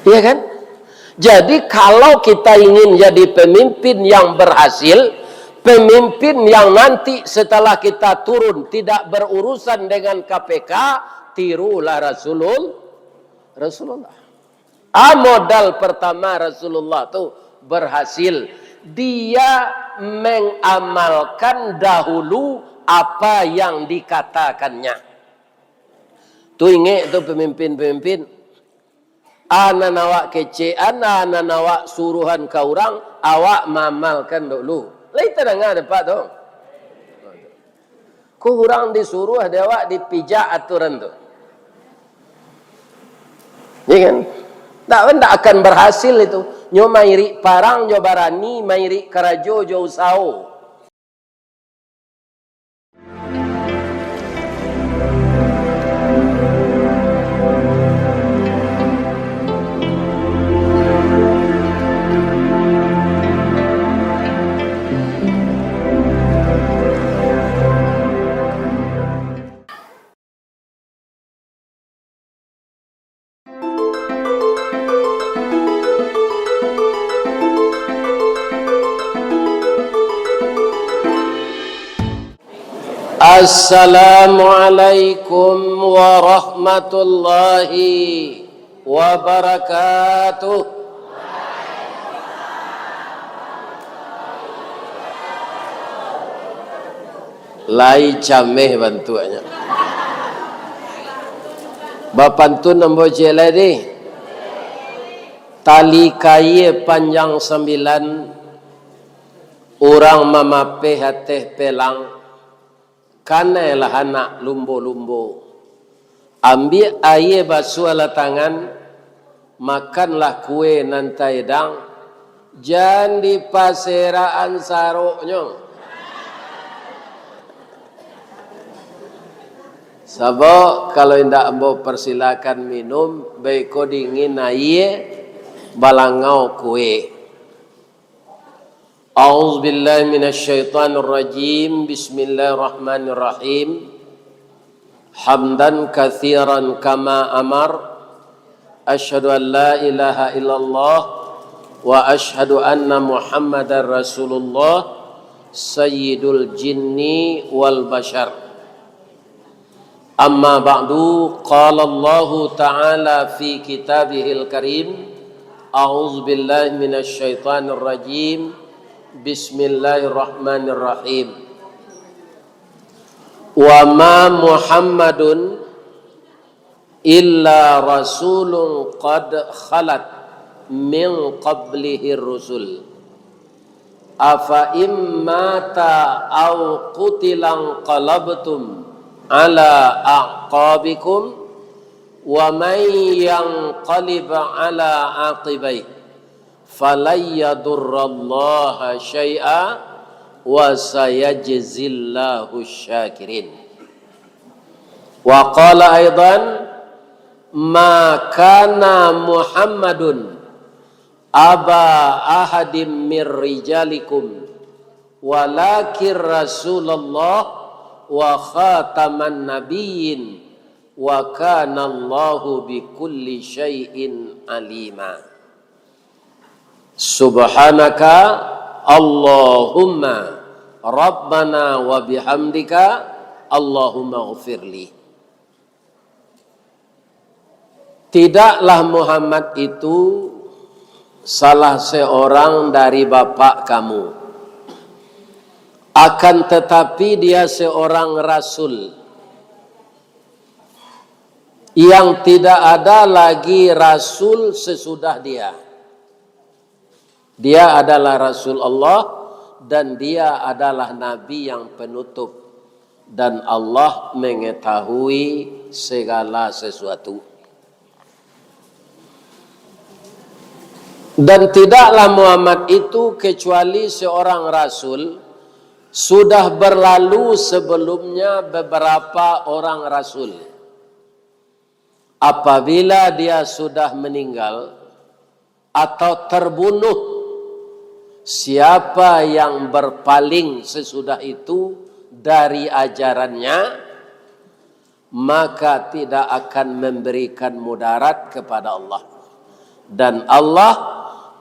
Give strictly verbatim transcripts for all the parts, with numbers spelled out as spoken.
Iya kan? Jadi, kalau kita ingin jadi pemimpin yang berhasil, pemimpin yang nanti setelah kita turun tidak berurusan dengan K P K, tirulah Rasulul-, Rasulullah. Ah, modal pertama Rasulullah tu berhasil. Dia mengamalkan dahulu apa yang dikatakannya. Tu ingek tu pemimpin-pemimpin. Ah, nan awak kecekan, ah, nan awak suruahan ka urang, awak maamalkan dulu. Lai tadanga dek Apak tu? Ko urang disuruah dek awak dipijak aturan tu. Ya kan? Tak, tak akan berhasil itu. Nyo mairik parang jo barani, mairik karajo jo usaho. Assalamualaikum warahmatullahi wabarakatuh. Lai cameh bantuaknyo. Bapantun ambo ciek lai dih. Tali kaia panjang sambilan, urang mamapeh ateh pelang, kanailah anak lumbo-lumbo. Ambiak aia basuahlah tangan, makanlah kue nan taedang, jan dipaserakan saroknyo. Sabab kalau indak ambo persilakan minum, baiko dingin aia, balangau kue. A'udzubillahi minasyaitonirrajim. Bismillahirrahmanirrahim. Hamdan katsiran kama amar. Asyhadu an la ilaha illallah wa asyhadu anna Muhammadar Rasulullah, sayyidul jinni wal basyar. Amma ba'du, qala Allahu ta'ala fi kitabihil karim, a'udzubillahi minasyaitonirrajim, bismillahirrahmanirrahim. Wa ma Muhammadun illa rasulun qad khalat min qablihir rusul. Afa in mata au qutila inqalabtum ala a'qabikum, wa may yanqalib ala aqibaihi falan yadurrallaha syai'a, wa sayajzillahu syakirin. Wa qala aidan, ma kana Muhammadun aba ahadim mir rijalikum, walakin Rasulullah wa khataman nabiyyin, wa kana Allahu bikulli syai'in alima. Subhanaka Allahumma Rabbana wa bihamdika Allahumma ghfirli. Tidaklah Muhammad itu salah seorang dari bapak kamu, akan tetapi dia seorang rasul yang tidak ada lagi rasul sesudah dia. Dia adalah Rasul Allah, dan dia adalah Nabi yang penutup, dan Allah mengetahui segala sesuatu. Dan tidaklah Muhammad itu kecuali seorang rasul, sudah berlalu sebelumnya beberapa orang rasul. Apabila dia sudah meninggal atau terbunuh, siapa yang berpaling sesudah itu dari ajarannya, maka tidak akan memberikan mudarat kepada Allah. Dan Allah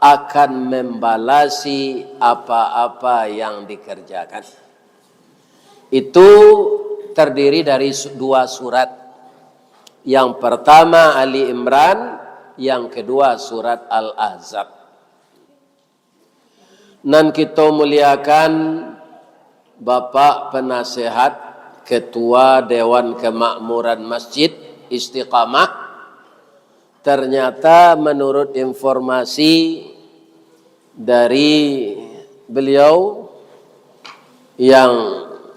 akan membalasi apa-apa yang dikerjakan. Itu terdiri dari su-, dua surat. Yang pertama Ali Imran, yang kedua surat Al-Ahzab. Nan kito muliakan Bapak Penasehat, Ketua Dewan Kemakmuran Masjid Istiqamah, ternyata menurut informasi dari beliau yang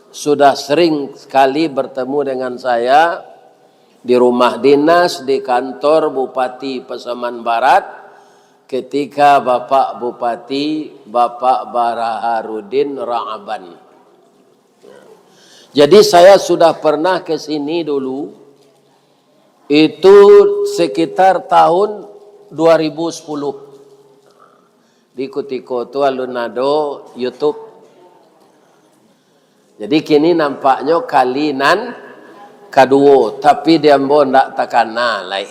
sudah sering sekali bertemu dengan saya di rumah dinas, di kantor Bupati Pasaman Barat, ketika Bapak Bupati, Bapak Baraharudin Ra'aban. Jadi, saya sudah pernah ke sini dulu, itu sekitar tahun dua ribu sepuluh. Di kutiko tu alun ado YouTube. Jadi, kini nampaknyo kali nan kaduo, tapi di ambo ndak takana lai.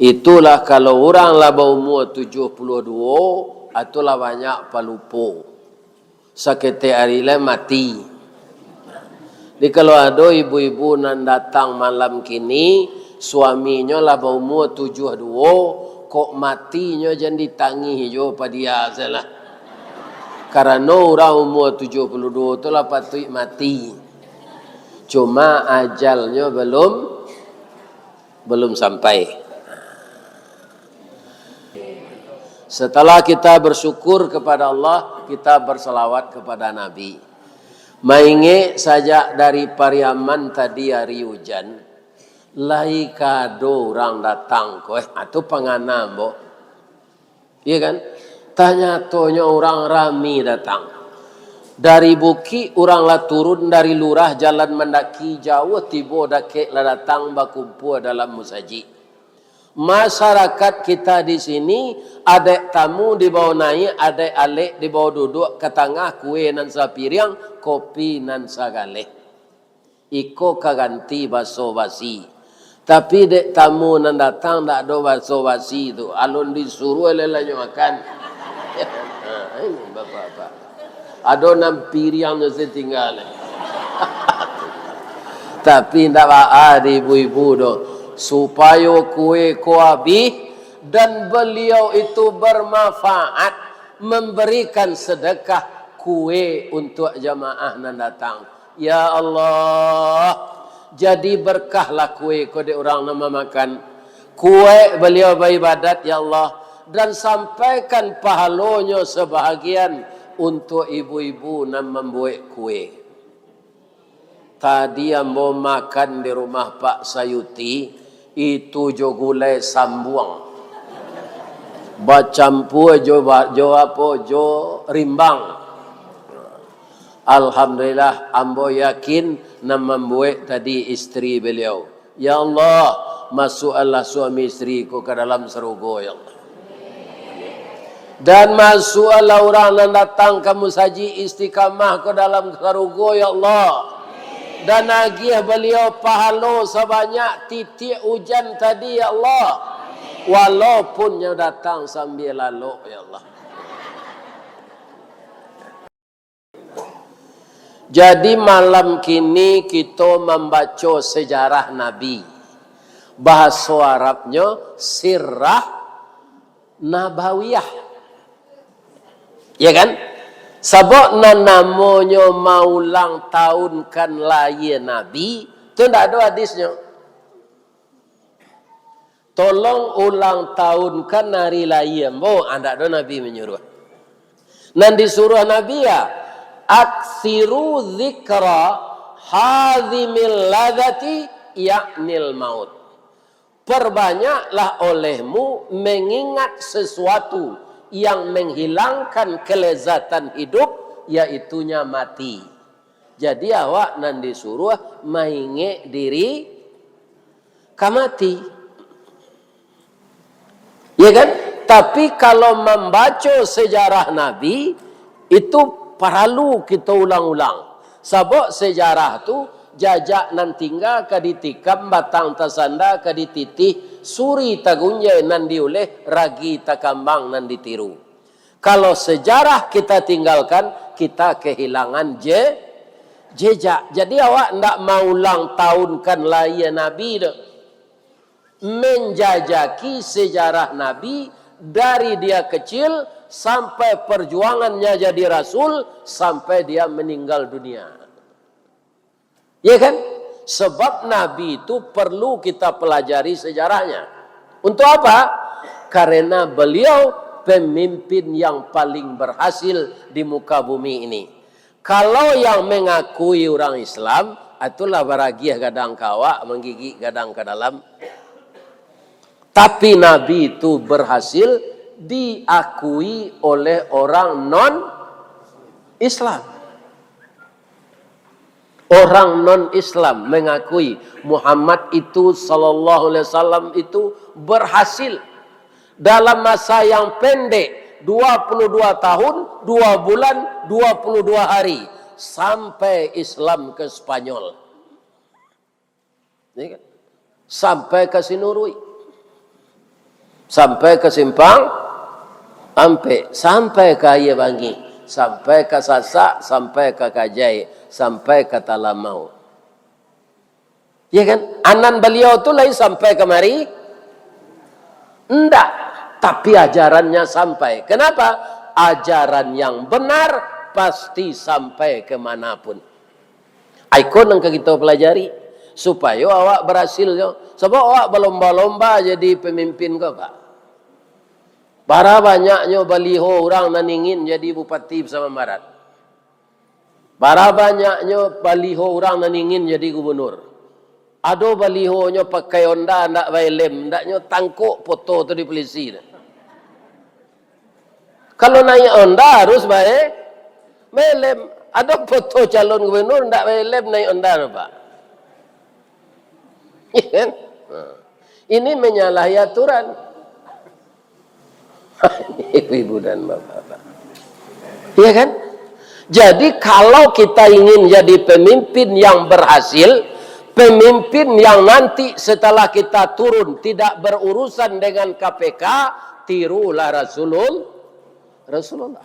Itulah kalau urang lah baumua tujuah puluah duo, atu lah banyak palupo. Saketek ari lai mati. Jadi, kalau ado ibu-ibu nan datang malam kini, suaminyo lah baumua tujuah duo, kok matinyo jan ditangih jo padia salah. Karano urang umua tujuah puluah duo tu lah patuik mati. Cuma ajalnyo belum, belum sampai. Setelah kita bersyukur kepada Allah, kita bersalawat kepada Nabi. Maingek sajak dari Pariaman tadi ari ujan, lai ka ado urang datang ko, eh, atu pangana ambo. Iya kan? Tanyatonyo urang rami datang. Dari bukik urang lah turun, dari lurah jalan mandaki jauah, tibo dakek lah datang bakumpua dalam musajik. Masyarakat kita di sini, adaik tamu dibawa naik, adaik alek dibawa duduak, ka tangah kue nan sapiriang, kopi nan sagaleh. Iko ka ganti baso basi. Tapi dek tamu nan datang ndak ado baso basi tu, alun disuruah lelanyo makan. Ha, ini bapak-bapak. Ado nan piriangnyo satingga. Tapi ndak baa di ibu-ibu doh. Supayo kue ko abih dan beliau itu bermanfaat, memberikan sedekah kue untuk jamaah nan datang. Ya Allah, jadi berkahlah kue ko dek urang nan mamakan. Kuek beliau baibadat, ya Allah, dan sampaikan pahalonyo sebahagian untuk ibu-ibu nan mambuek kue. Tadi ambo makan di rumah Pak Sayuti, itu jo gulai sambuang. Bacampua jo ba-, jo apo, jo rimbang. Alhamdulillah, ambo yakin nan mambuek tadi isteri beliau. Ya Allah, masuakkanlah suami isteri ko ka dalam sarugo, ya Allah. Dan masuakkanlah urang nan datang ka musajik Istiqamah ko dalam sarugo, ya Allah. Dan agiah baliau pahalo sabanyak titiak ujan tadi, ya Allah. Walaupun nyo datang sambia lalok, ya Allah. Jadi, malam kini kito mambaco sejarah Nabi. Bahaso Arabnyo sirah nabawiyah. Ya kan? Sabab nan namonyo maulang tahunkan lahia Nabi, tu ndak ado hadisnyo. Tolong ulang tahunkan hari lahia ambo, ah, ndak ado Nabi manyuruah. Nan disuruah Nabi, ya, "Aksiru zikra hazimil ladati, yaknil maut." Perbanyaklah olehmu mengingat sesuatu yang menghilangkan kelezatan hidup, yaitunya mati. Jadi, awak nan disuruah maingek diri ka mati. Ya kan? Tapi, kalau mambaco sejarah Nabi, itu paralu kito ulang-ulang. Sabab sejarah tu Jajak nan tingga ka ditikam, batang tasanda ka dititih, suri tagunjai nan diuleh, ragi takambang nan ditiru. Kalau sejarah kita tinggalkan, kita kehilangan je-, jejak. Jadi awak ndak maulang tahunkan lahia Nabi tu. Menjajaki sejarah Nabi dari dia kecil sampai perjuangannya jadi rasul, sampai dia meninggal dunia. Ya kan? Sebab Nabi itu perlu kita pelajari sejarahnya. Untuk apa? Karena beliau pemimpin yang paling berhasil di muka bumi ini. Kalau yang mengakui orang Islam, itulah baragiah gadang ka awak, manggigik gadang ka dalam. Tapi Nabi itu berhasil diakui oleh orang non-Islam. Orang non-Islam mengakui Muhammad itu, sallallahu alaihi wasallam itu, berhasil dalam masa yang pendek, dua puluh dua tahun, dua bulan, dua puluh dua hari, sampai Islam ke Spanyol. Ya kan? Sampai ka Sinuruik. Sampai ka Simpang Ampek. Sampai ka Aia Bangih. Sampai ka Sasak. Sampai ka Kajai. Sampai ka Talamau. Ya kan? Anan baliau tu lai sampai kamari? Ndak. Tapi ajarannya sampai. Kenapa? Ajaran yang benar pasti sampai ke mana pun. Iko nan ka kito pelajari, supayo awak barasil jo. Sabab awak balomba-lomba jadi pamimpin ko, Pak. Bara banyaknyo baliho urang nan ingin jadi bupati Pasaman Barat. Bara banyaknyo baliho urang nan ingin jadi gubernur. Ado balihonyo pakai Honda, ndak baelem, ndaknyo tangkok poto tu di polisi tu. Kalau naik Honda harus bae-, baelem. Ado poto calon gubernur ndak baelem naik Honda tu, Pak. Iya kan? Nah. Ini menyalahi aturan. Ibu-ibu dan bapak-bapak. Iya kan? Jadi kalau kita ingin jadi pemimpin yang berhasil, pemimpin yang nanti setelah kita turun tidak berurusan dengan K P K, tirulah Rasulul-, Rasulullah.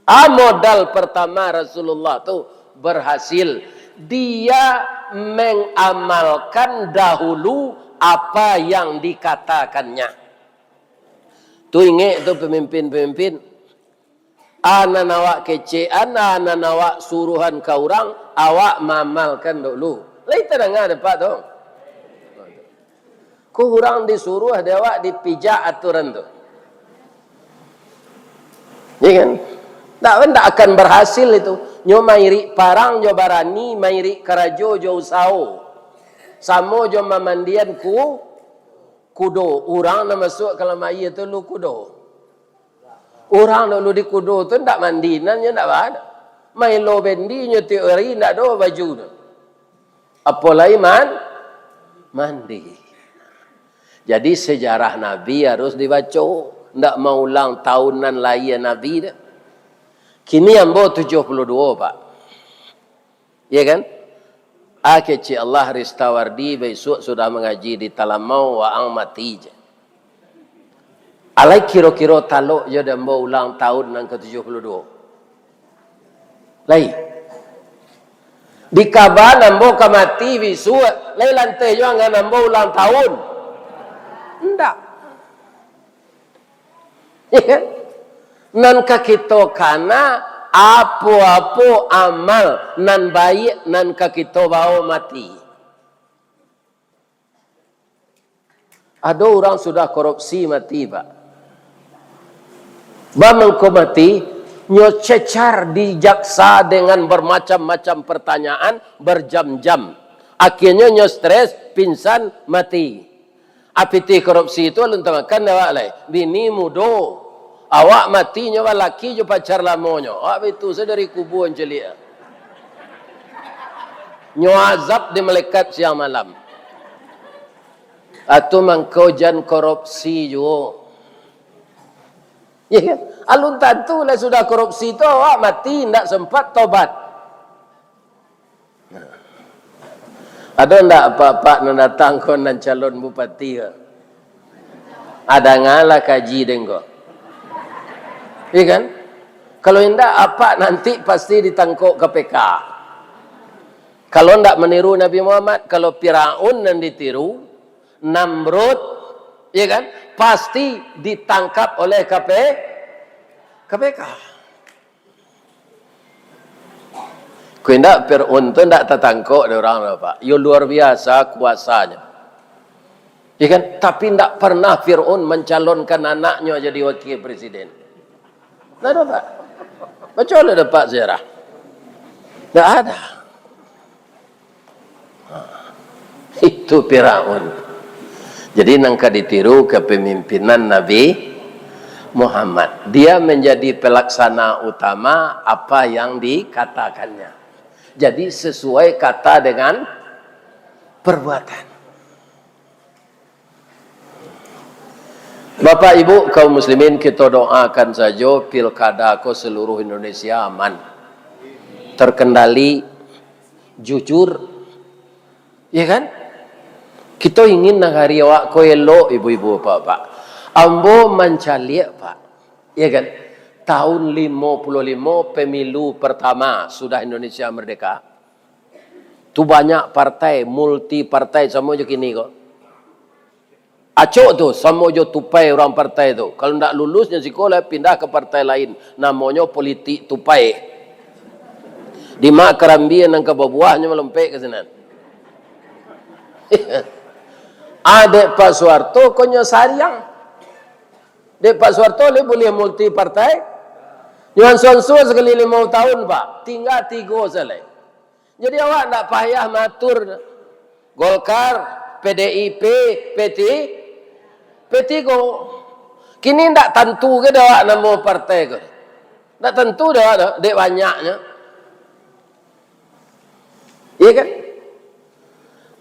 Ah, modal pertama Rasulullah tu berhasil. Dia mengamalkan dahulu apa yang dikatakannya. Tu ingek tu pemimpin-pemimpin. Ah, nan awak kecekan, ah, nan awak suruahan ka urang, awak maamalkan dulu. Lai tadanga dek Pak tu? Ko urang disuruah dek awak dipijak aturan tu. Ya kan? Ndak, ndak akan berhasil itu. Nyo mairik parang jo barani, mairik karajo jo usaho. Samo jo mamandian ku-, kudo. Urang nan masuak ka dalam aia tu lu kudo. Urang dulu di kudo tu ndak mandi, nan nyo ndak ba-, maelo bendi nyo tiok ari ndak ado baju tu. Apo lai man-, mandi. Jadi sejarah Nabi harus dibaco, ndak maulang tahun nan lahia Nabi tu. Kini ambo tujuah puluah duo, Pak. Iya kan? Ah, kecek Allah, Ristawardi, bisuak sudah mangaji di Talamau, waang mati je. Alai kiro-kiro talok jo dek ambo ulang tahun nan ka tujuah puluah duo. Lai. Di kaban ambo ka mati bisuak, lai lanteh jo angan ambo ulang tahun. Ndak. Iya kan? Nan ka kito kana, apo-apo amal nan baiak nan ka kito bawo mati. Ado urang sudah korupsi mati, Pak. Bamangko mati, nyo cecar di jaksa dengan bermacam-macam pertanyaan, berjam-jam. Akhirnyo nyo stres, pingsan, mati. Ah, pitih korupsi tu alun tamakan dek awak lai. Bini mudo. Awak mati nyo balaki jo pacar lamonyo. Awak baitu sajo dari kubua caliak. Nyo azab di malaikat siang malam. Atu mangko jan korupsi juo. Ya kan? Alun tantu lah sudah korupsi tu awak mati ndak sempat tobat. Ado ndak apak-apak nan datang ko nan calon bupati ko? Ado ngalah kaji den ko. Iya kan? Kalau indak, apak nanti pasti ditangkok K P K. Kalau ndak meniru Nabi Muhammad, kalau Firaun nan ditiru, Namrud, iya kan? Pasti ditangkap oleh K P, K P K. Kok indak, Fir'aun tu indak tatangkok dek urang doh, Pak. Yo luar biasa kuasanyo. Ya kan? Tapi indak pernah Fir'aun mancalonkan anaknyo jadi wakil presiden. Ndak ado, Pak. Baco lah dek Pak sejarah. Ndak ada. Itu Firaun. Jadi, nan ka ditiru kepemimpinan Nabi Muhammad. Dia menjadi pelaksana utama apa yang dikatakannya. Jadi, sesuai kata dengan perbuatan. Bapak Ibu kaum muslimin, kita doakan saja pilkada ko seluruh Indonesia aman, terkendali, jujur, ya kan? Kita ingin nagari awak ko elok, ibu-ibu, bapak-bapak. Ambo mancaliak, Pak, ya kan? Tahun limo puluh limo, pemilu pertama sudah Indonesia merdeka. Tu banyak partai, multi partai, samo jo kini ko. Acok tu, samo jo tupai urang partai tu. Kalau ndak lulus nyo siko lah, pindah ka partai lain. Namonyo politik tupai. Dima karambia nan ka babuah, nyo malompek ka sinan. Ah, dek Pak Suharto, ko nyo sariang. Dek Pak Suharto, lai buliah multi partai. Nyo ansua-ansua sakali limo tahun, Pak. Tingga tigo sajo lai. Jadi, awak ndak payah maatur Golkar, P D I P, P T-, P tigo. Kini ndak tantu ge dek awak namo partai ko. Ndak tantu dek awak doh, dek banyaknyo. Iya kan?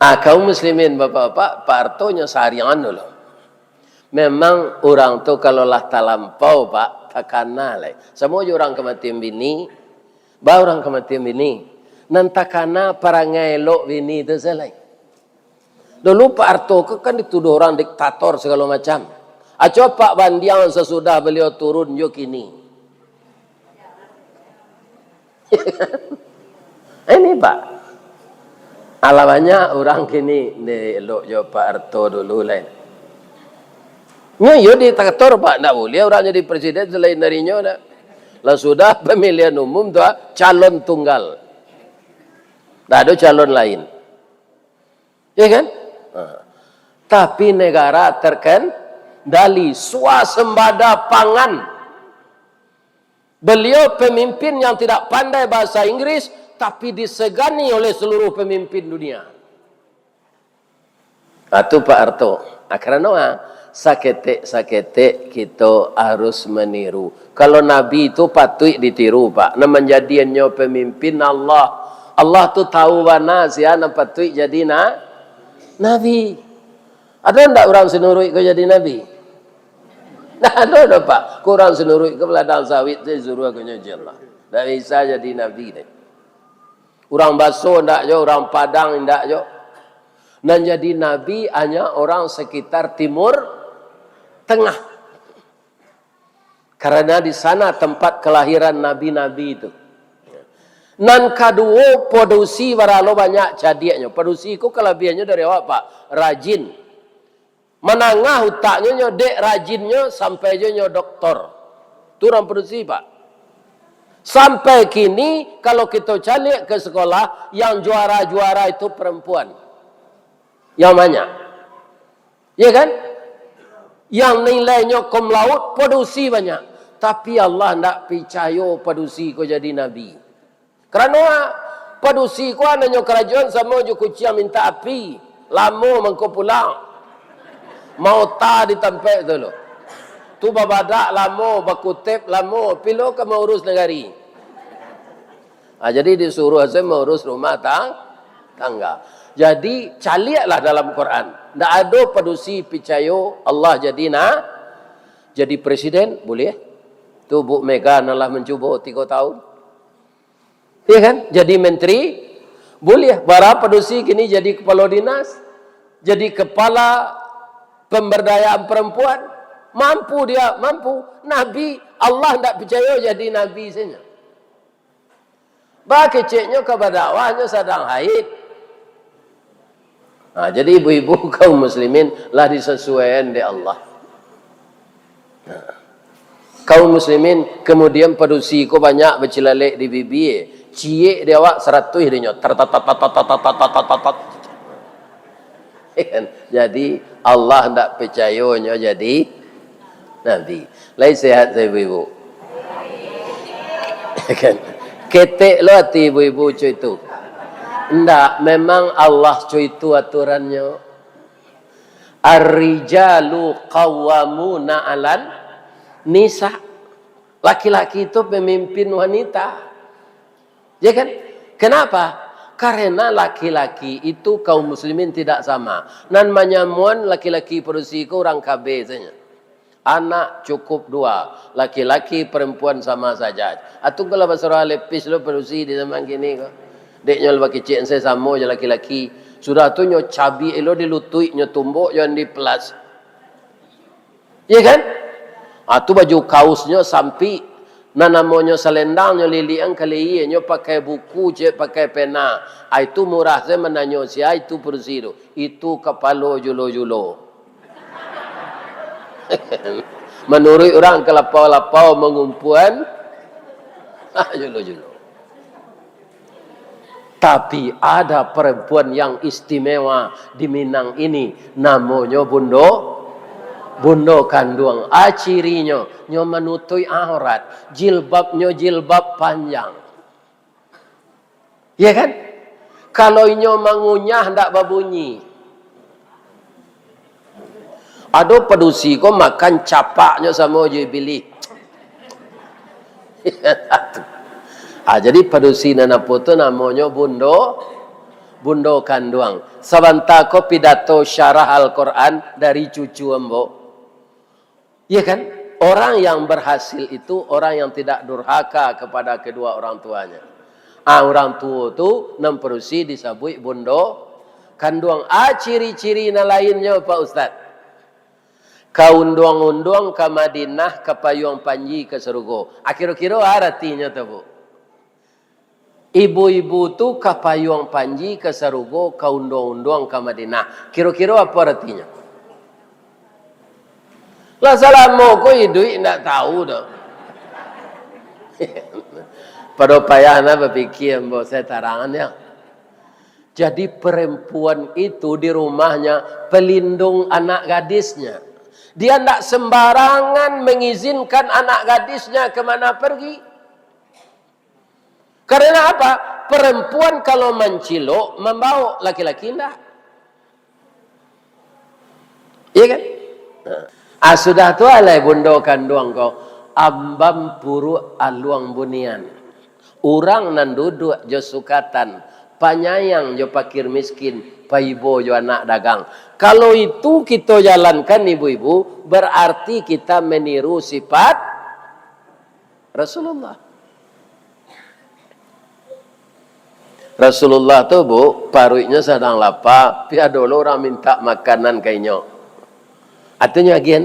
Ah, kaum muslimin, bapak-bapak, Pak Harto nyo sariang dulu. Memang urang tu kalau lah talampau, Pak, takana lai. Samo jo urang kamatian bini, ba urang kamatian bini. Nan takana parangai elok bini tu sajo lai. Dulu Pak Harto ko kan dituduh urang diktator sagalo macam. Aco Pak bandiang sasudah baliau turun jo kini. Ini, Pak. Alah banyak urang kini, "Ndak elok jo Pak Harto dulu lai." Nyo iyo diktator, Pak, ndak buliah urang jadi presiden salain dari nyo, ndak. Lah sudah pamilihan umum tu, ah, calon tunggal. Ndak ado calon lain. Ya kan? Ha. Tapi negara terkendali, swasembada pangan. Beliau pemimpin yang tidak pandai bahasa Inggris, tapi disegani oleh seluruh pemimpin dunia. Ah, tu Pak Harto. Ah, karano, ah, saketek-saketek kito harus maniru. Kalau Nabi tu patuik ditiru, Pak. Nan manjadiannyo pamimpin Allah. Allah tu tahu bana sia nan patuik jadi na-, Nabi. Ado ndak urang Sinuruik ko jadi Nabi? Ndak ado doh, Pak. Ko urang Sinuruik ko baladang sawit tu disuruah ko nyo, insyaallah. Ndak bisa jadi Nabi deh. Urang Baso ndak jo, urang Padang ndak jo. Nan jadi Nabi hanya orang sekitar Timur Tengah. Karena di sana tempat kelahiran nabi-nabi itu. Nan kaduo, padusi baralo banyak cadiaknyo. Padusi ko kalabiahannyo dari awak, Pak. Rajin. Manangah utaknyo, nyo dek rajinnyo sampai jo nyo doktor. Tu urang padusi, Pak. Sampai kini, kalau kito caliak ke sekolah, yang juara-juara itu perempuan. Yang banyak. Ya kan? Yang nilainyo cum laude, padusi banyak. Tapi Allah ndak picayo padusi ko jadi nabi. Karano padusi ko hanyo karajoan samo jo kuciang mintak api. Lamo mangko pulang. Maota di tampek tu lo. Tu babadak lamo, bakutep lamo, pilo ka maurus nagari. Ah, jadi disuruah sajo maurus rumah tang-, tangga. Jadi, caliaklah dalam Quran. Ndak ado padusi picayo Allah jadi na-, jadi presiden, buliah. Tu Bu Mega nan lah mancubo tigo tahun. Iya kan? Jadi menteri, Buliah, bara padusi kini jadi kepala dinas, jadi kepala pemberdayaan perempuan. Mampu dia, mampu. Nabi, Allah ndak picayo jadi nabi sajo. Bakeceknyo ka badakwah, nyo sadang haid. Nah, jadi ibu-ibu kaum muslimin lah disasuaian dek Allah. Nah, kaum muslimin, kemudian padusi ko banyak bacilalek di bibia, ciek di awak saratuih dinyo. Tar, tar, tar, tar. Kan? Jadi, Allah ndak picayo nyo jadi nabi. Lai sehat sa ibu-ibu? Kan? Ketek lo ati ibu-ibu co itu. Ndak, memang Allah co itu aturannyo. Ar-rijalu qawwamuna 'alan nisa. Laki-laki itu pemimpin wanita. Ya kan? Kenapa? Karena laki-laki itu kaum muslimin tidak sama. Nan manyamuan laki-laki padusi ko urang K B sajo. Anak cukup dua, laki-laki perempuan sama saja. Atu kalau basurah lepis lo padusi di zaman kini ko. Dek nyo lah bakicik se samo jo laki-laki. Sudah tu nyo cabiak lo di lutuik, nyo tumbok jo di pelas. Iya kan? Ah, tu baju kausnyo sampik, nan namonyo salendang nyo liliang ka lihia, nyo pakai buku ciek, pakai pena. Ah, itu murah se mananyo sia itu padusi tu. Itu kapalo julo-julo. Manuruik urang kalapau-lapau mangumpuan, ah, julo-julo. Tapi ada perempuan yang istimewa di Minang ini, namonyo Bundo, Bundo Kanduang. A cirinyo, nyo manutuik aurat, jilbabnyo jilbab panjang. Iya kan? Kalau inyo mangunyah, ndak babunyi. Ado padusi ko makan capaknyo samo jo ibilih. Ah, jadi padusi nan apo tu namonyo Bundo, Bundo Kanduang. Sabanta ko pidato syarah Al-Quran dari cucu ambo. Iya kan? Orang yang berhasil itu orang yang tidak durhaka kepada kedua orang tuanya. Ah, urang tuo tu nan padusi disabuik Bundo Kanduang. Ah, ciri-ciri nan lainnyo, Pak Ustaz? Ka unduang-unduang ka Madinah, ka payuang panji ka sarugo. Ah, kiro-kiro aratinyo tu, Bu? Ibu-ibu tu ka payuang panji ka sarugo, ka unduang-unduang ka Madinah. Kiro-kiro apo aratinyo? Lah salamo ko iduik ndak tahu doh. Pado payah nah bapikia, ambo se tarangan yo. Jadi, perempuan itu di rumahnya pelindung anak gadisnya. Dia ndak sembarangan mengizinkan anak gadisnya kemana pergi. Karena apa? Perempuan kalau mancilok, mambaok, laki-laki ndak. Iya kan? Nah. Ah, sudah tu alai Bundo Kanduang ko, ambam puruak aluang bunian. Urang nan duduak jo sukatan, panyayang jo pakir miskin, paibo jo anak dagang. Kalau itu kito jalankan, ibu-ibu, berarti kita meniru sifat Rasulullah. Rasulullah tu, Bu, paruiknyo sadang lapa, tapi ado lo urang mintak makanan ka inyo. Atinyo agiahan.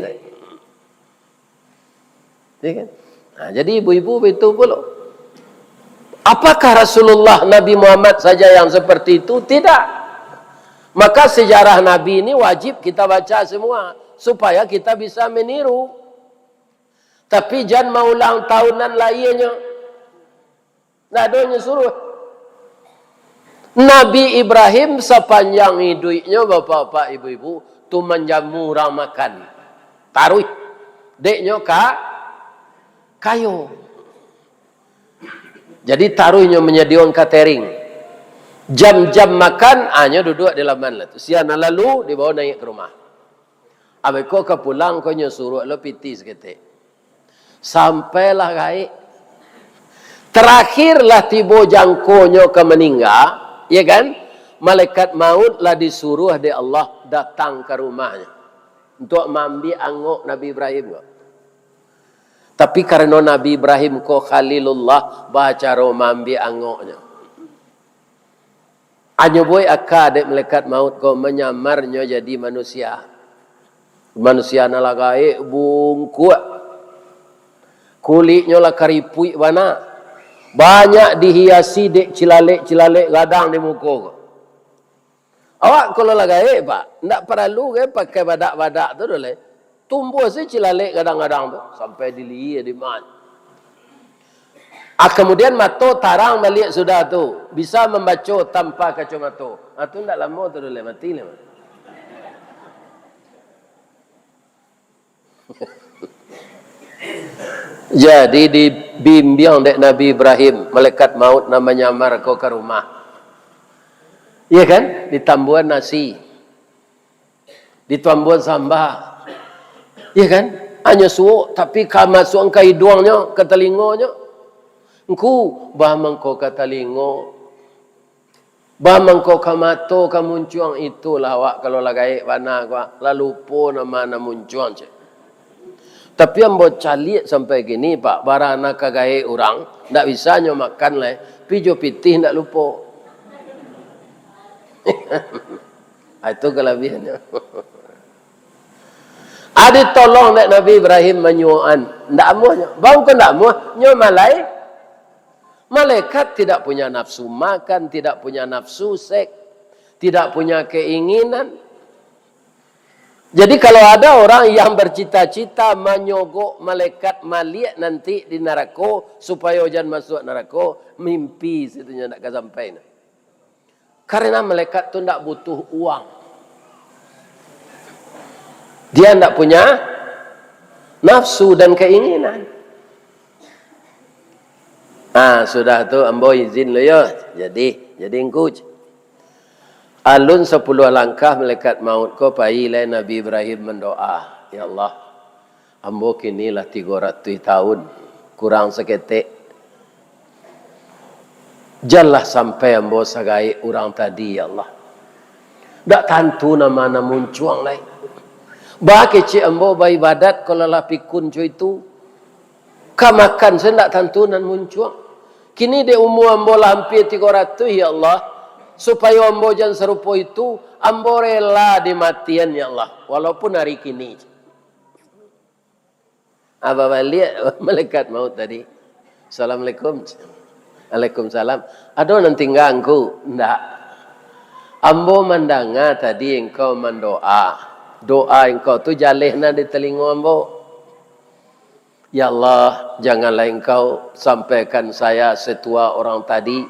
Ya kan? Nah, jadi ibu-ibu itu pulo. Apakah Rasulullah Nabi Muhammad saja yang seperti itu? Tidak. Maka sejarah Nabi ini wajib kita baca semua, supaya kita bisa meniru. Tapi jan maulang tahun nan lahianyo. Ndak ado nyo suruah. Nabi Ibrahim sapanjang iduiknyo, bapak-bapak, ibu-ibu, tu manjamu urang makan. Taruih. Dek nyo ka-, kayo. Jadi, taruih nyo manyadiokan catering. Jam-jam makan, ah, nyo duduak di laman lah tu. Sia nan lalu, dibawa naiak ka rumah. Abih ko ka pulang ko nyo suruah lo pitih saketek. Sampailah gaek. Terakhirlah tibo jangkonyo ka maningga, ya kan? Malaikat maut lah disuruah dek Allah datang ka rumahnyo untuak maambiak angok Nabi Ibrahim ko. Tapi karano Nabi Ibrahim ko Khalilullah, bacaro maambiak angoknyo. Anyo buek aka dek malaikat maut ko manyamarnyo jadi manusia. Manusia nan lah gaek bungkuak. Kuliknyo lah karipuik bana. Banyak dihiasi dek cilalek-cilalek gadang di muko ko. Awak kalau lah gaek, Pak, ndak paralu kan pakai badak-badak tu doh lai. Tumbuah se cilalek gadang-gadang tu, sampai di lihia, di ma. Ah, kemudian mato tarang baliak sudah tu, bisa mambaco tanpa kacomato. Ah, tu ndak lamo tu doh lai, mati lai. Jadi dibimbiang dek Nabi Ibrahim, malaikat maut nan manyamar ko ka rumah. Iya kan? Ditambuan nasi. Ditambuan samba. Iya kan? Anyo suok, tapi ka masuak ka iduangnyo, ka talingonyo. Ngku, bah mangko ka talingo. Bah mangko ka mato ka muncuang, itulah awak kalau lah gaek bana ko, lah lupo nama nan muncuang, cek. Tapi ambo caliak sampai kini, Pak, bara nan ka gaek urang, ndak bisa nyo makan lai, pi jo pitih ndak lupo. Ah, itu kalabiahannyo. Ah, ditolong dek Nabi Ibrahim manyuokan, ndak amuah nyo. Baa ko ndak amuah, nyo malai-, Malaikat tidak punya nafsu makan, tidak punya nafsu seks, tidak punya keinginan. Jadi, kalau ada orang yang bercita-cita manyogok malaikat maliak nanti di narako, supayo jan masuak narako, mimpi situ nyo ndak ka sampai. Karena malaikat tu ndak butuh uang. Dia ndak punya nafsu dan keinginan. Ah, sudah tu ambo izin lo yo. Jadi, jadi ngku. Alun sapuluah langkah malaikat maut ko pai lai Nabi Ibrahim mandoa, "Ya Allah, ambo kini lah tigo ratuih tahun, kurang saketek. Janlah sampai ambo sagaek urang tadi, ya Allah. Dak tantu nama nan muncuang lai. Baa kecek ambo baibadat kalau lah pikun co itu. Ka makan se ndak tantu nan muncuang. Kini dek umua ambo lah ampia tigo ratuih, ya Allah. Supayo ambo jan sarupo itu, ambo rela dimatian, ya Allah. Walaupun ari kini." Ah, babaliak malaikat maut tadi. "Assalamualaikum." "Waalaikumsalam." "Ado nan tingga, Ngku?" "Ndak. Ambo mandanga tadi engkau mandoa. Doa engkau tu jaleh na di talingo ambo. Ya Allah, janganlah engkau sampaikan saya setua orang tadi.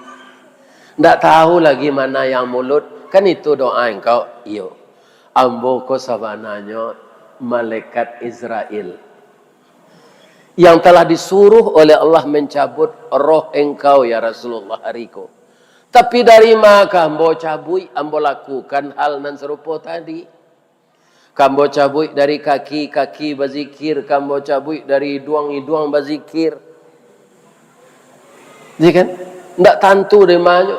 Ndak tahu lagi mana yang mulut." Kan itu doa engkau? "Iyo. Ambo ko sabananyo malaikat Izrail yang telah disuruh oleh Allah mencabut roh engkau, ya Rasulullah, hari ko. Tapi dari ma ka ambo cabuik, ambo lakukan hal nan sarupo tadi? Ka ambo cabuik dari kaki, kaki bazikir, ka ambo cabuik dari iduang, iduang bazikir." Iya kan? Ndak tantu dari manyo.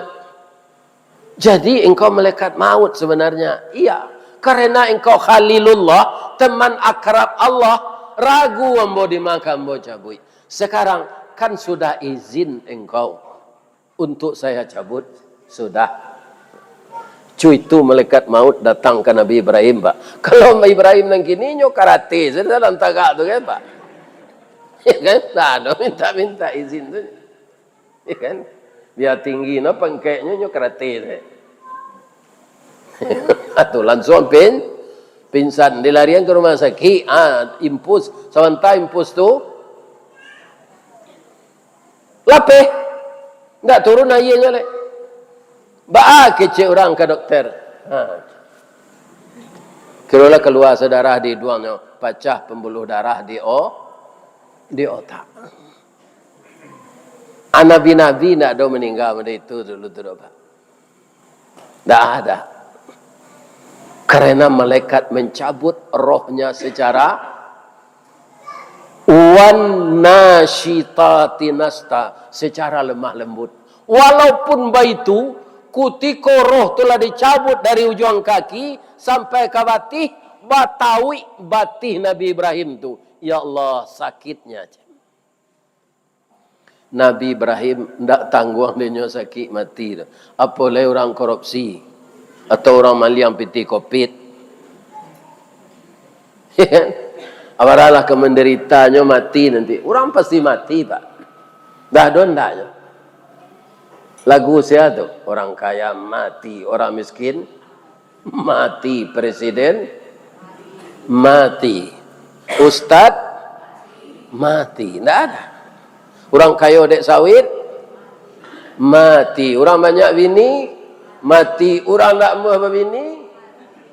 "Jadi engkau malaikat maut sebenarnya?" "Iya, karena engkau Khalilullah, teman akrab Allah, ragu ambo di ma ka ambo cabuik. Sekarang kan sudah izin engkau untuk saya cabut, sudah." Cu itu malaikat maut datang ka Nabi Ibrahim, Pak. Kalau Ibrahim nan kini, nyo karate sajo dalam tagak tu kan, Pak. Ya kan? Ndak ado minta-minta izin tu. Ya kan? Bia tinggi no pangkeknyo, nyo karate sajo. Atu langsuang pin-, pingsan, dilarian ka rumah sakik. Ah, impus, sabanta impus tu lapeh. Ndak turun aianyo lai. Baa kecek urang ka dokter. Ha. Kirolah kalua sadarah di iduangnyo, pacah pambuluah darah di o-, di otak. Ah, nabi-nabi ndak ado maningga model itu dulu tu doh, Pak. Ndak ada. Karena malaikat mencabut rohnya secara wan nasyitati nasta, secara lemah lembut. Walaupun baitu, kutiko roh tu lah dicabut dari ujuang kaki sampai ka batih, batauik batih Nabi Ibrahim tu. Ya Allah, sakitnya. Nabi Ibrahim ndak tangguang dinyo sakik mati tu. Apo lai urang korupsi atau urang maliang pitih kopit. Apo lah ka manderitanyo mati nanti. Urang pasti mati, Pak. Dah ado ndaknyo. Lagu sia tu? Orang kaya mati, orang miskin mati, presiden mati, ustad mati. Ndak ada. Urang kayo dek sawit mati. Urang banyak bini mati. Urang ndak amuah babini.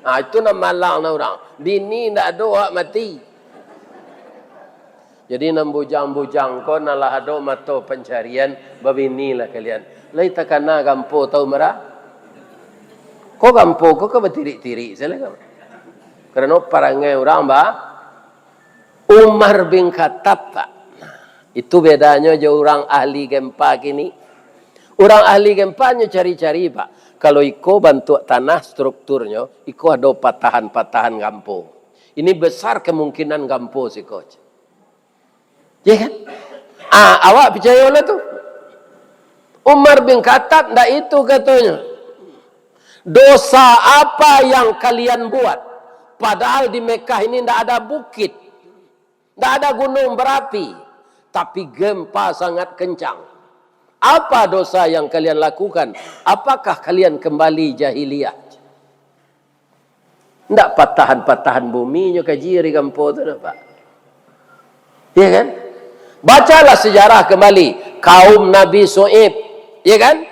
Ah, itu nan malang na urang. Bini ndak ado, awak mati. Jadi, nan bujang-bujang ko, nan lah ado mato pancarian, babinilah kalian. Lai takana gampo tau mara? Ko gampo ko ka batirik-tirik salah ko. Karano parangai urang ba Umar bin Khattab, Pak. Nah, itu bedanyo jo urang ahli gempa kini. Urang ahli gempa nyo cari-cari, Pak. Kalau iko bantuak tanah strukturnyo, iko ado patahan-patahan gampo. Ini besar kemungkinan gampo siko. Ya kan? Ah, awak picayo lah tu. Umar bin Khattab ndak itu katonyo. Dosa apa yang kalian buat? Padahal di Mekah ini ndak ada bukit, ndak ada gunung berapi, tapi gempa sangat kencang. Apa dosa yang kalian lakukan? Apakah kalian kembali jahiliyah? Ndak patahan-patahan bumi nyo kaji ari gampo tu, nampak? Ya kan? Bacalah sejarah kembali. Kaum Nabi Su'aib, ya kan?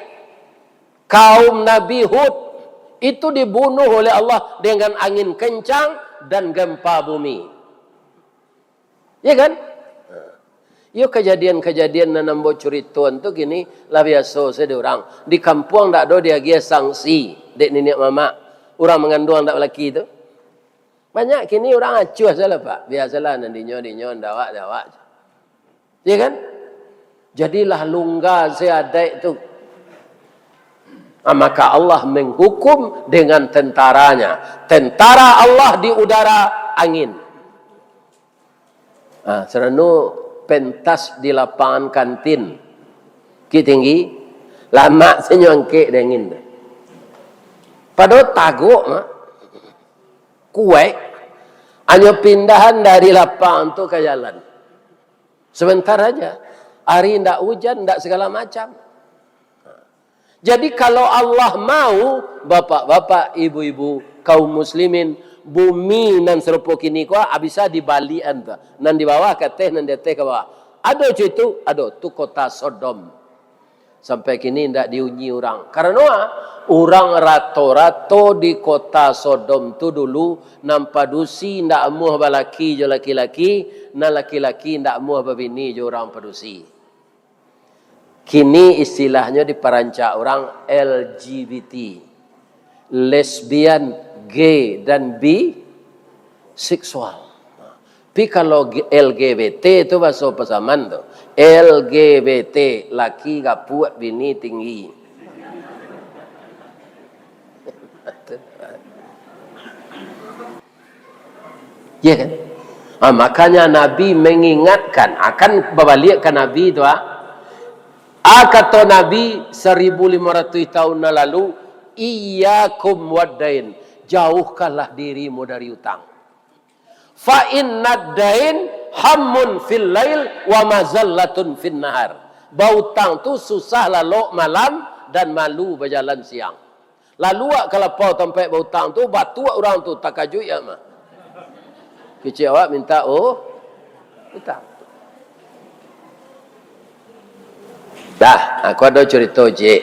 Kaum Nabi Hud, itu dibunuh oleh Allah dengan angin kencang dan gempa bumi. Ya kan? Iyo, kajadian-kajadian nan ambo curitoan tu kini lah biaso sajo di urang. Di kampuang ndak ado diagiah sanksi dek niniak mamak urang manganduang ndak balaki tu. Banyak kini urang acuah salah, Pak. Biasolah, nan dinyo-dinyo, nan dawak-dawak. Ya kan? Jadilah lungga se adaik tu. Ah, maka Allah menghukum dengan tentaranya. Tentara Allah di udara, angin. Ah, sarano pentas di lapangan kantin. Bukik Tinggi, lamak se nyo angkek dek angin tu. Padahal tagok, Mak. Kuaik. Hanyo pindahan dari lapangan tu ka jalan. Sebentar aja. Ari ndak ujan, ndak segala macam. Jadi, kalau Allah mau, bapak-bapak, ibu-ibu, kaum muslimin, bumi nan sarupo kini ko, ah, bisa dibaliakan tu. Nan di bawah ka ateh, nan di ateh ka bawah. Ado co itu? Ado. Tu kota Sodom. Sampai kini indak diunyi urang. Karano, ah, urang rato-rato di kota Sodom tu dulu, nan padusi indak amuah balaki jo laki-laki, nan laki-laki indak amuah babini jo urang padusi. Kini istilahnyo diparancak urang L G B T, lesbian, gay, dan biseksual. Tapi kalau G-, L G B T tu bahaso Pasaman tu, L G B T, laki gapuak, bini tinggi. Ya kan? Ah, makanya Nabi mengingatkan, akan babaliak ka Nabi tu, ah. Ah, kato Nabi seribu lima ratus tahun nan lalu, "Iyyakum waddain, jauhkanlah dirimu dari utang. Fa innad dain hammun fil lail wa mazallatun fin nahar." Bautang tu susah lalok malam dan malu bajalan siang. Lalu awak ka lapau tampek bautang tu, batuak urang tu, takajuik awak mah. Kecek awak minta, oh, utang. Dah, aku ado curito ciek.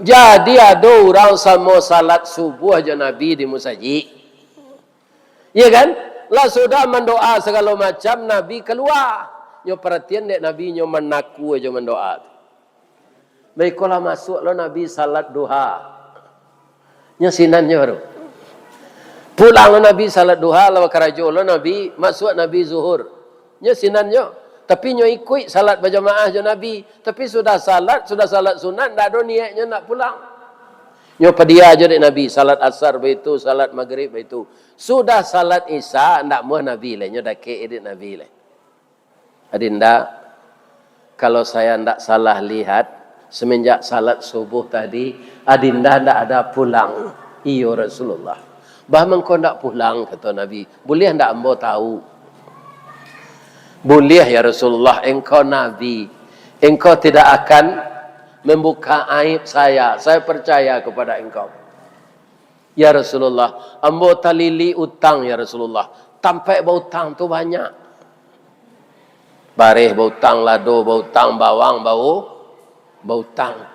Jadi, ado urang samo salat subuah jo Nabi di musajik. Iya kan? Lah sudah mandoa sagalo macam, Nabi kalua. Nyo paratian dek Nabi, nyo manaku ajo mandoa tu. Baiko lah masuak lo Nabi salat duha. Nyo sinan nyo baru. Pulang lo Nabi salat duha, lah bakarajo lo Nabi, masuak Nabi zuhur. Nyo sinan nyo. Tapi nyo ikuik salat bajamaah jo Nabi. Tapi sudah salat, sudah salat sunat, ndak ado niaiknyo nak pulang. Nyo padia jo dek Nabi, salat asar baitu, salat magrib baitu. Sudah salat isya, ndak muah Nabi lai, nyo dakek dek Nabi lai. Adi ndak? Kalau saya ndak salah lihat, semenjak salat subuh tadi, Adinda ndak ada pulang. Iyo, Rasulullah. Bah mangko ndak pulang, kato Nabi. Buliah ndak ambo tahu? Buliah, ya Rasulullah, engkau Nabi. Engkau tidak akan membuka aib saya. Saya percaya kepada engkau. Ya Rasulullah, ambo talilik utang, ya Rasulullah. Tampek bautang tu banyak. Bareh bautang, lado bautang, bawang bau-, bautang.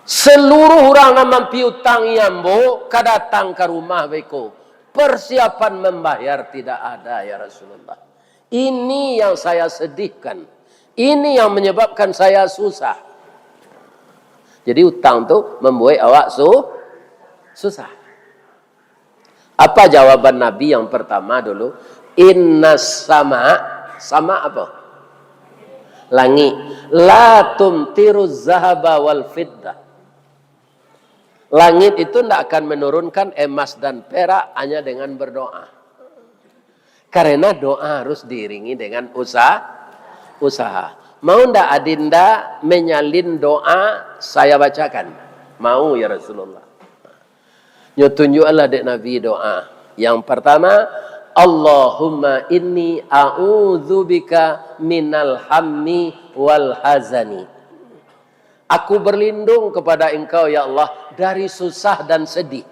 Seluruh urang nan mampiutangi ambo ka datang ka rumah beko. Persiapan membayar tidak ada, ya Rasulullah. Ini yang saya sedihkan. Ini yang menyebabkan saya susah. Jadi, utang tu mambuek awak su-, susah. Apa jawaban Nabi yang pertama dulu? Innas sama, sama apa? Langit. La tumtiru zahaba wal fiddah. Langit itu ndak akan menurunkan emas dan perak hanya dengan berdoa. Karena doa harus diiringi dengan usaha, usaha. Mau ndak Adinda menyalin doa saya bacakan? Mau, ya Rasulullah. Nyo tunjuaklah dek Nabi doa. Yang pertama, Allahumma inni a'udzubika minal hammi wal hazani. Aku berlindung kepada Engkau, ya Allah, dari susah dan sedih.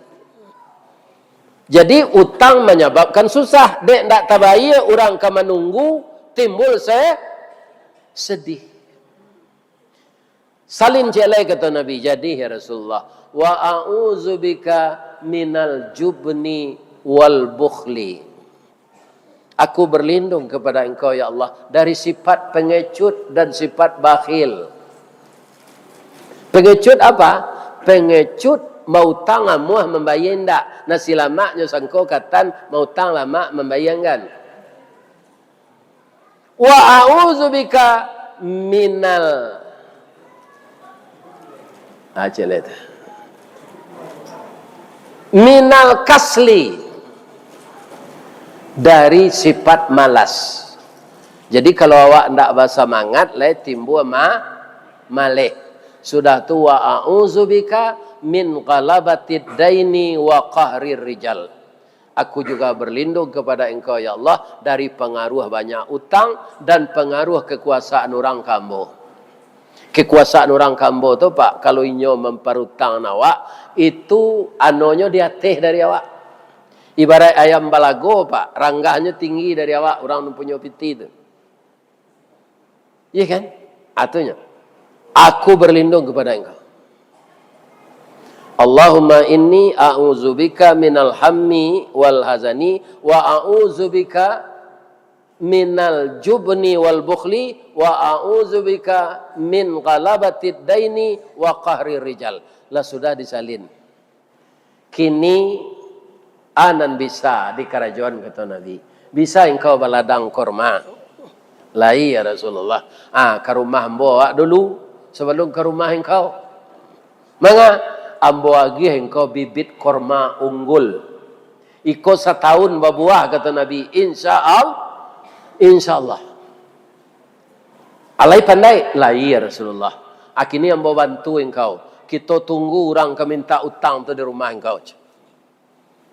Jadi, utang menyebabkan susah. Dek ndak tabayia, urang ka manunggu, timbul se-, sedih. Salin ciek lai, kato Nabi, jadi, ya Rasulullah, wa a'udzubika minal jubni wal bukhli. Aku berlindung kepada Engkau, ya Allah, dari sifat pengecut dan sifat bakhil. Pengecut apa? Pengecut mautang amuah mambayia indak. Nasi lamaknyo sangko katan, mautang lamak mambayia anggan. Wa a'udzubika minal, ah, cek lai tu. Minal kasli, dari sifat malas. Jadi, kalau awak ndak basamangat, lai timbua ma-, maleh. Sudah tu, wa a'udzubika min ghalabatid daini wa qahrir rijal. Aku juga berlindung kepada Engkau, ya Allah, dari pangaruah banyak utang dan pangaruah kekuasaan urang ka ambo. Kekuasaan urang ka ambo tu, Pak, kalau inyo mamparutang awak, itu anonyo di ateh dari awak. Ibarat ayam balago, Pak, ranggahnyo tinggi dari awak, urang nan punyo pitih tu. Iya kan? Artinyo, aku berlindung kepada Engkau. Allahumma inni a'udzubika minal hammi wal hazani, wa a'udzubika minal jubni wal bukhli, wa a'udzubika min ghalabatid daini wa qahrir rijal. Lah sudah disalin. Kini, a nan bisa dikarajoan, kato Nabi. Bisa engkau baladang korma? Lai, ya Rasulullah. Ah, ka rumah ambo awak dulu, sabalum ka rumah engkau. Manga, ambo agiah engkau bibit korma unggul. Iko satahun babuah, kato Nabi. Insya Allah. Insya Allah. Alai pandai? Lai, ya Rasulullah. Akini ambo bantu engkau. Kito tunggu urang ka mintak utang tu di rumah engkau.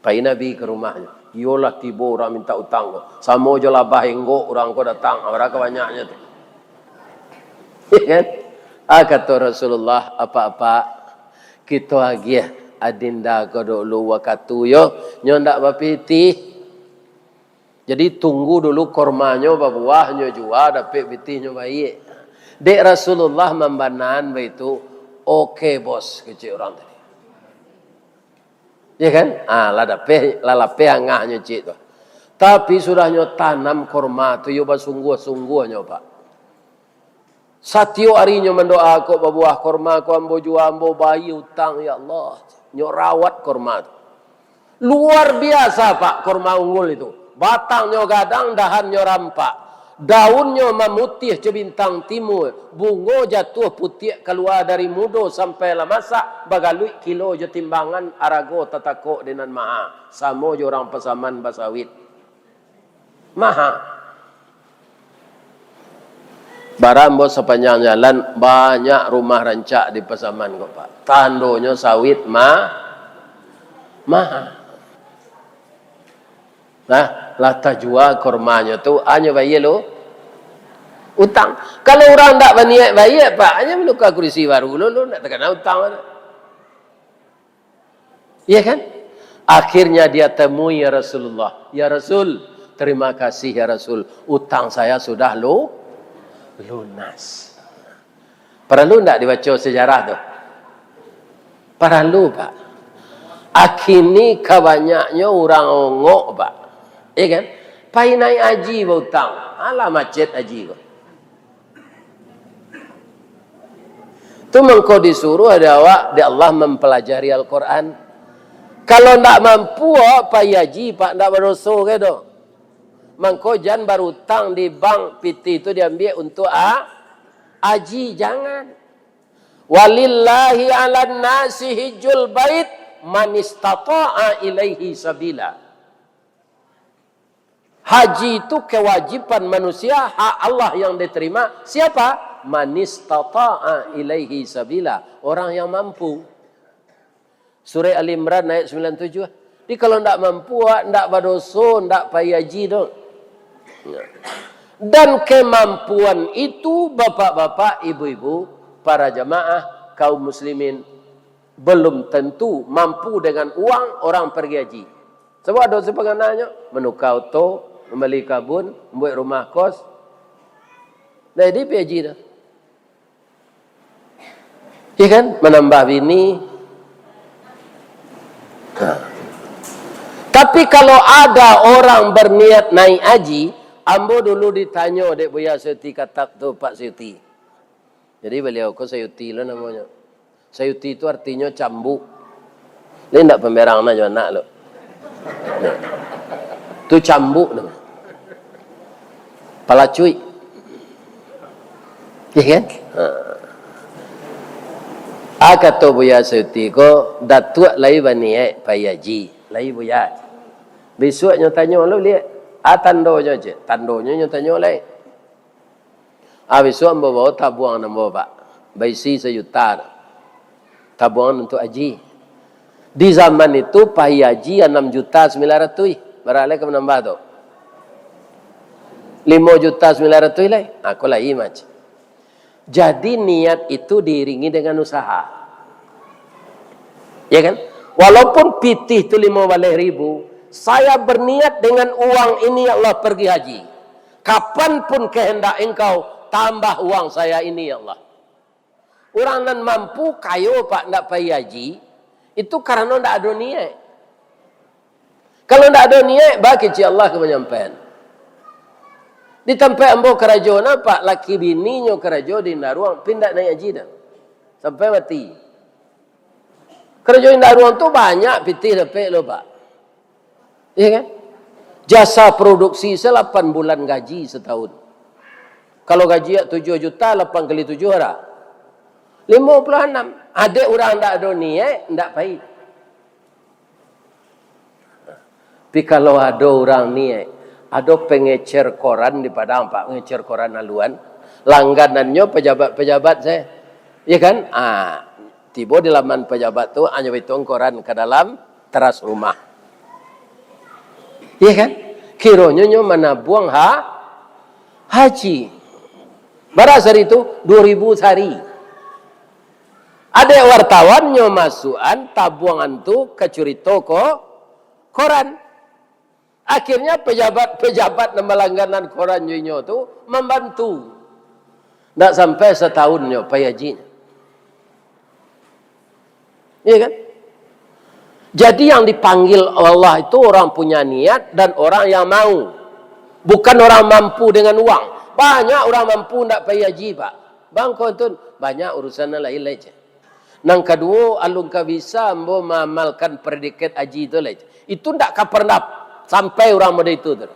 Pai Nabi ka rumahnyo. Iyolah, tibo urang mintak utang ko. Samo jo labah enggok urang ko datang. Bara ka banyaknyo tu. Iya kan? Ah, kato Rasulullah, apak-apak, kito agiah adinda ko dulu wakatu yo. Nyo ndak bapitih. Jadi, tunggu dulu kormanyo babuah, nyo jua, dapek pitih nyo baiak. Dek Rasulullah mambanaan baitu, "Oke, Bos," kecek urang tadi. Ya kan? Ah, lah dapek, lah lapeh angahnyo ciek tu. Tapi, sudah nyo tanam korma tu, yo basungguah-sungguahnyo, Pak. Satiok ari nyo mandoa ko, "Babuah korma ko ambo jua, ambo bayia utang, ya Allah." Nyo rawat korma tu. Luar biasa, Pak, korma unggul itu. Batangnyo gadang, dahannyo rampak. Daunnyo mamutiah co bintang timua. Bungo jatuah putiak kalua dari mudo sampai lah masak, bagaluik kilo jo timbangan, arago tatakok di nan maha. Samo jo urang Pasaman basawit. Maha. Bara ambo sapanjang jalan, banyak rumah rancak di Pasaman ko, Pak. Tandonyo sawit ma-, mahal. Nah, lah tajua kurmanyo tu, hanyo bayia lo utang. Kalau urang ndak baniaik bayia, Pak, hanyo manuka kurisi baru lo, lo ndak takana utang. Iya kan? Akhirnya dia temui ya Rasulullah. "Ya Rasul, terima kasih ya Rasul. Utang saya sudah lu-, lunas." Paralu ndak dibaco sejarah tu? Paralu, Pak. Akini ka banyaknyo urang ongok, Pak. Iya kan? Pai naik haji bautang. Alah macet haji ko. Tu mangko disuruh dek awak, dek Allah mampalajari Al-Quran. Kalau ndak mampu awak pai haji, Pak, ndak badoso ke doh. Mangko jan barutang di bank, pitih tu diambiak untuak a-, haji, jangan. "Walillahi 'alan nasi hijjul bait manistata'a ilaihi sabila." Haji itu kewajiban manusia, hak Allah yang diterima. Siapa? "Manistata'a ilaihi sabila." Orang yang mampu. Surah Ali Imran ayat sembilan tujuh. Jadi kalau ndak mampu, awak ndak badoso, ndak pai haji tu. Dan kemampuan itu, bapak-bapak, ibu-ibu, para jamaah, kaum muslimin, belum tentu mampu dengan uang orang pergi haji. Sabab ado sapangananyo, manuka oto, mambali kabun, mambuek rumah kos. Nah, jadi pai haji tu. Iya kan? Manambah bini. Nah. Tapi kalau ada orang berniat naik haji, ambo dulu ditanyo dek Buya Sayuti Katak tu, Pak Sayuti. Jadi baliau ko Sayuti lo namonyo. Sayuti tu artinyo cambuk. Lai ndak pamerang nah jo anak lo. Nah. Tu cambuk tu. Palacuik. Iya kan? Ha. Ah, kato Buya Sayuti ko, Datuak lai baniaik pai haji. Lai Buya. Bisuak nyo tanyo lo liak. Ah, tandonyo cek. Tandonyo nyo tanyo lai. Ah, bisuak ambo bawa tabuang ambo, Pak. Baisi sajuta. Tabuang untuak haji. Di zaman itu, pai haji anam juta sambilan ratuih. Bara lai ka manambah tu? Limo juta sambilan ratuih lai. Ah, ko lai mac. Jadi, niat itu diiringi dengan usaha. Ya kan? Walaupun pitih tu limo baleh ribu, saya berniat dengan uang ini, ya Allah, pergi haji. Kapan pun kehendak Engkau, tambah uang saya ini, ya Allah. Urang nan mampu, kayo, Pak, ndak pai haji, itu karano ndak ado niat. Kalau ndak ado niat, baa kecek Allah ka manyampaian. Di tampek ambo karajo, nampak laki bininyo karajo di Indaruang, pi ndak naik haji doh. Sampai mati. Karajo Indaruang tu banyak pitih dapek lo, Pak. Iya kan? Jasa produksi salapan bulan gaji satahun. Kalau gaji awak tujuah juta, lapan kali tujuah bara? Limo puluah anam. Adek urang ndak ado niat, ndak pai. Tapi kalau ado urang niat, ado pengecer koran di Padang, Pak, pengecer koran haluan, langganannyo pejabat-pejabat sajo. Iya kan? Ah, tibo di laman pejabat tu, hanyo baituang koran ka dalam teras rumah. Iya kan? Kironyo nyo manabuang ha-, haji. Bara sari tu? Duo ribu sari. Adek wartawannyo masuakan tabuangan tu ka curito ko koran. Akhirnya pejabat-pejabat nan balangganan koran jo inyo tu mambantu. Ndak sampai satahun nyo pai haji. Iya kan? Jadi yang dipanggil Allah itu orang punya niat dan orang yang mau. Bukan orang mampu dengan uang. Banyak orang mampu ndak pai haji, Pak. Bang, kau tu banyak urusan nan lain lai, cek. Nan kaduo, alun ka bisa ambo maamalkan predikat haji tu lai. Itu ndak ka pernah sampai urang model itu tu.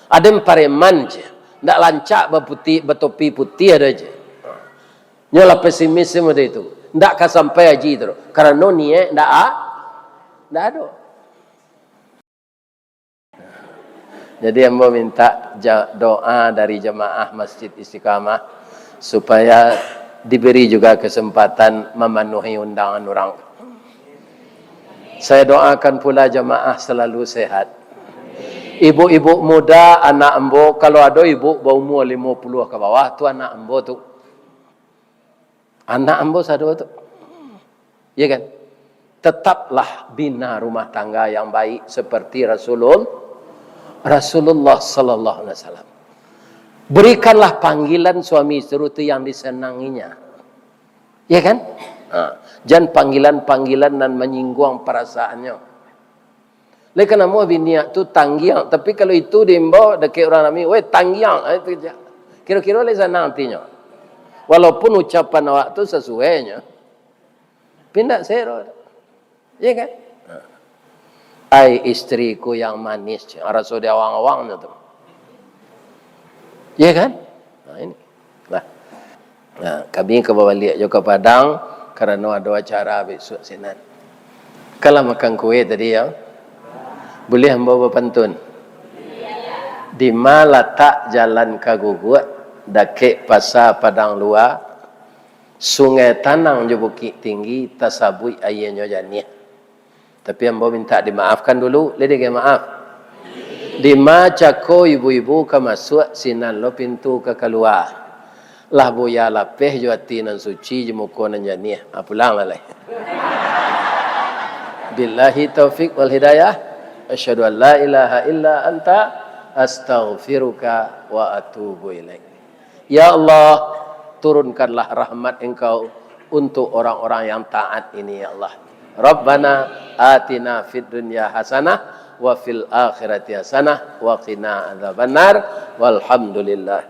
Ado nan pareman je, ndak rancak baputih, batopi putih ado je. Nyo lah pesimis model itu. Ndak ka sampai haji tu. Karano niat ndak a-, ndak ado. Jadi, ambo minta ja-, doa dari jamaah Masjid Istiqamah supaya diberi juga kesempatan memenuhi undangan orang. Saya doakan pula jamaah selalu sehat. Ibu-ibu muda, anak ambo, kalau ado ibu baumur limo puluah ka bawah, tu anak ambo tu. Anak ambo sado tu. Ya kan? Tetaplah bina rumah tangga yang baik seperti Rasulul-, Rasulullah sallallahu alaihi wasallam. Berikanlah panggilan suami isteri tu yang disenanginya. Ya kan? Ha. Jan panggilan-panggilan nan manyingguang perasaannyo. Lai ka namo bini tu tanggiang, tapi kalau itu diimbau dakek urang rami, "Weh, tanggiang," ah, itu je. Kiro-kiro lai sanang atinyo. Walaupun ucapan awak tu sasuainyo, tapi indak sero. Iya kan? Ai istriku yang manis, raso diawang-awangnyo tu. Iya kan? Nah, ini. Nah. Nah, kami ka babaliak jo ka Padang, karano ado acara bisuak sinan. Kan lah makan kue tadi, ya. Buliah ambo bapantun? Dima latak jalan ka Guguak, dakek Pasa Padang Lua, Sungai Tanang jo Bukik Tinggi, tasabuik aianyo janiah. Tapi ambo minta dimaafkan dulu, lai dibagi maaf. Dima cako ibu-ibu ka masuak, sinan lo pintu ka kalua. Lah buya lapeh jo ati nan suci, jo muko nan janiah. Ah, pulang lah lai. Billahi taufik wal hidayah. Asyhadu an la ilaha illa anta, astaghfiruka wa atubu ilaik. Ya Allah, turunkanlah rahmat Engkau untuk orang-orang yang taat ini, ya Allah. Rabbana atina fid dunya hasanah wa fil akhirati hasanah wa qina adzabannar. Walhamdulillah.